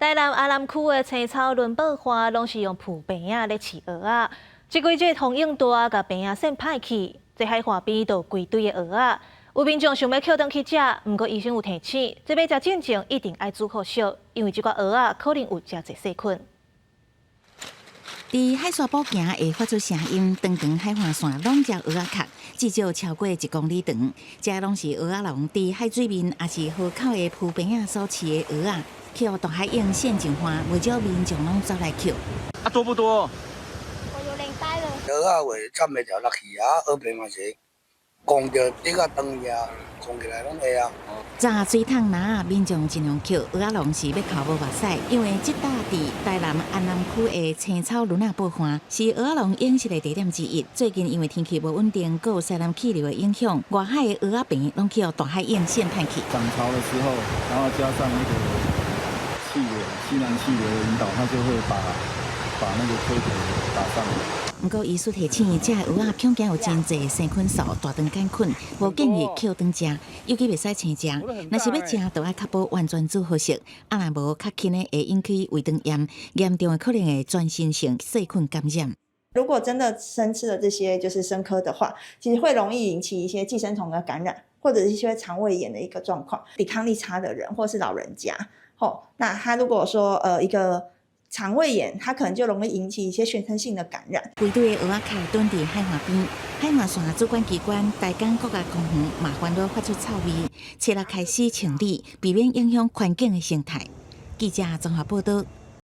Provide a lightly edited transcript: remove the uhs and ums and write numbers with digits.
台南阿南區的青草崙爆發，攏是用浮棚仔咧飼蚵仔。這幾日風湧大，共棚仔扇歹去，這海岸邊就規堆的蚵仔。有民眾想欲抾轉去食，毋過醫生有提醒，這欲食進前一定愛煮好熟，因為這寡蚵仔可能有誠濟細菌。佇海沙埔行會發出聲音，長長海岸線攏是蚵仔殼，至少超過1公里長。這攏是蚵仔農佇海水面，抑是河口的浮棚仔所飼的蚵仔，予大海湧扇上岸，袂少民眾攏走來抾。啊，多不多？我有2袋了。蚵仔話斬袂著落去啊，蚵棚嘛是摃著竹仔斷去啊，摃起來攏會啊。紮水桶籃仔，民眾盡量抾，蚵仔農是欲哭無目屎，因為這搭佇台南安南區的青草崙仔埔岸，是蚵仔農養殖的地點之一。最近因為天氣無穩定，閣有西南氣流的影響，外海的蚵仔棚攏予大海湧扇歹去。漲潮的時候，然後加上那個氣流，西南氣流的引導，它就會把那個殼給打上來。毋過醫師提醒，這蚵仔恐驚有真濟生菌素、大腸桿菌，無建議抾轉食，尤其袂使生食。若是欲食，就愛確保完全煮好熟，啊若無較輕的會引起胃腸炎，嚴重的可能會全身性細菌感染。如果真的生吃了這些就是生蚵的話，其實會容易引起一些寄生蟲的感染，或者是一些腸胃炎的一個狀況。抵抗力差的人或是老人家，吼，那他如果說一個腸胃炎，它可能就容易引起一些全身性的感染。規堆的蚵仔殼蹲佇海岸邊，海岸線主管機關台江國家公園嘛煩惱發出臭味，初六開始清理，避免影響環境的生態。記者綜合報導。